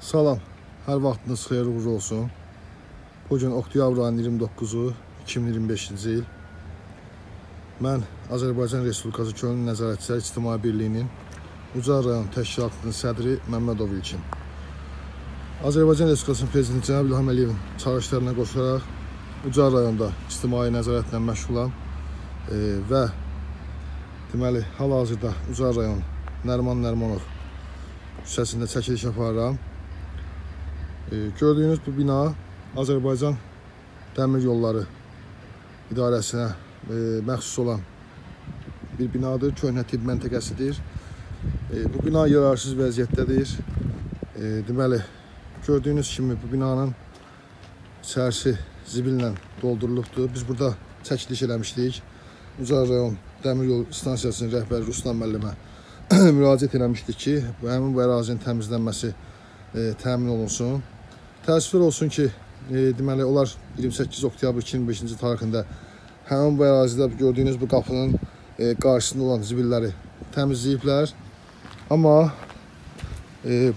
Salam, hər vaxtınız xeyir uğurlu olsun. Bugün oktyabr ayının 29-u, 2025-ci il. Mən Azərbaycan Respublikası Könüllü Nəzarətçilər İctimai Birliyinin Ucar rayon təşkilatının sədri Məmmədov İlkin. Azərbaycan Respublikasının Prezidenti cənab İlham Əliyevin çağırışlarına qoşularaq Ucar rayonda ictimai nəzarətlə məşğulam və deməli, hal-hazırda Ucar rayon Nəriman Nərimanov küçəsində çəkiliş aparıram. Gördüyünüz bu bina Azərbaycan Dəmir Yolları İdarəsinə məxsus olan bir binadır, köhnə tibb məntəqəsidir. Bu bina yararsız vəziyyətdədir. Deməli, gördüyünüz kimi bu binanın içərisi zibillə doldurulubdur. Biz burada çəkiliş eləmişdik. Ucar rayon Dəmir Yol Stansiyasının rəhbəri Ruslan müəllimə müraciət eləmişdik ki, həmin bu ərazinin təmizlənməsi təmin olunsun. Təəssüflər olsun ki, deməli, onlar 28 oktyabr 2005-ci tarixində həmin bu ərazidə gördüyünüz bu qapının qarşısında olan zibilləri təmizləyiblər. Amma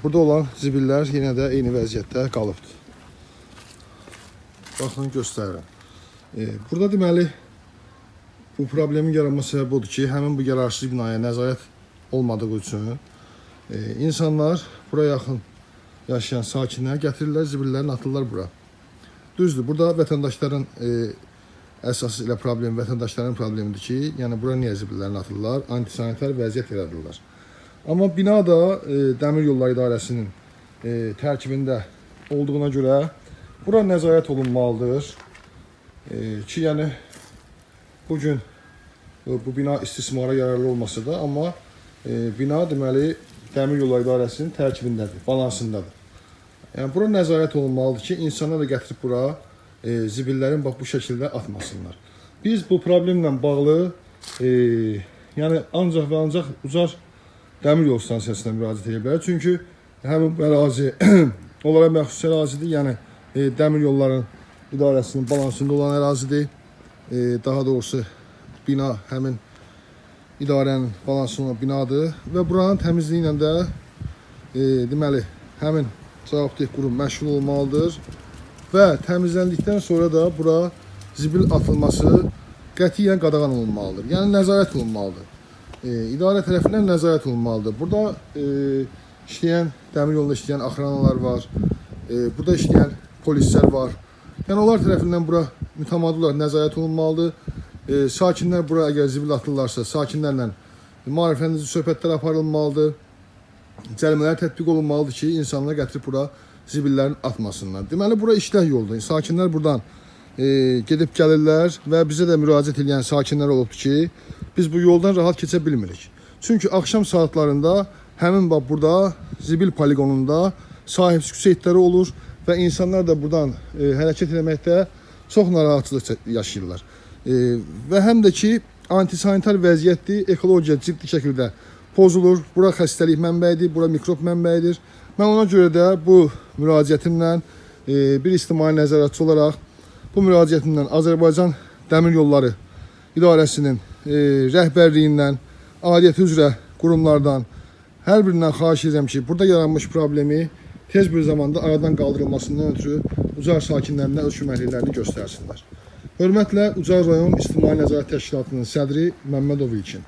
burada olan zibillər yenə də eyni vəziyyətdə qalıbdır. Baxın, göstərirəm. Burada deməli, bu problemin yaranma səbəbi odur ki, həmin bu yararsız binaya nəzarət olmadığı üçün insanlar bura yaxın yaşayan sakinlər gətirirlər, zibillərini atırlar bura. Düzdür, burada vətəndaşların əsas elə problem, vətəndaşların problemidir ki, yəni bura niyə zibillərini atırlar, antisanitar vəziyyət yaradırlar. Amma bina da Dəmir Yolları İdarəsinin tərkibində olduğuna görə bura nəzarət olunmalıdır ki, yəni bugün bu bina istismara yararlı olmasa da, amma bina deməli Dəmir Yolları İdarəsinin tərkibindədir, balansındadır. Yəni bura nəzarət olunmalıdır ki, insanlar da gətirib bura zibillərin bax bu şəkildə atmasınlar. Biz bu problemlə bağlı yəni ancaq və ancaq Ucar Dəmir Yol Stansiyasına müraciət edə bilərik. Çünki həmin bu ərazi onlara məxsus ərazidir. Yəni Dəmir Yolların İdarəsinin balansında olan ərazidir. Daha doğrusu bina həmin idarənin balansında olan binadır və buranın təmizliyi ilə də deməli, həmin cavabdeh qurum məşğul olmalıdır və təmizləndikdən sonra da bura zibil atılması qətiyyən qadağan olunmalıdır. Yəni nəzarət olunmalıdır. İdarə tərəfindən nəzarət olunmalıdır. Burada işləyən, dəmir yolunda işləyən axranalar var, burada işləyən polislər var. Yəni onlar tərəfindən bura mütəmadi olaraq nəzarət olunmalıdır. Sakinlər bura əgər zibil atırlarsa, sakinlərlə maarifləndirici söhbətlər aparılmalıdır. Cərimələr tətbiq olunmalıdır ki, insanlar gətirib bura zibillərini atmasınlar. Deməli, bura işlək yoldur. Sakinlər buradan gedib gəlirlər və bizə də müraciət edən sakinlər olubdur ki, biz bu yoldan rahat keçə bilmirik. Çünki axşam saatlarında həmin bax burada zibil poligonunda sahibsiz küçə itləri olur və insanlar da buradan hərəkət eləməkdə çox narahatçılıq yaşayırlar. Və həm də ki, antisanitar vəziyyətdir, ekologiya ciddi şəkildə pozulur. Bura xəstəlik mənbəyidir, bura mikrob mənbəyidir. Mən ona görə də bu müraciətimlə bir ictimai nəzarətçi olaraq bu müraciətimlə Azərbaycan Dəmir Yolları İdarəsinin rəhbərliyindən, aidiyyəti üzrə qurumlardan hər birindən xahiş edirəm ki, burada yaranmış problemi tez bir zamanda aradan qaldırılmasından ötürü Ucar sakinlərinə öz köməkliklərini göstərsinlər. Hörmətlə, Ucar rayon İctimai Nəzarət Təşkilatının sədri Məmmədov İlkin.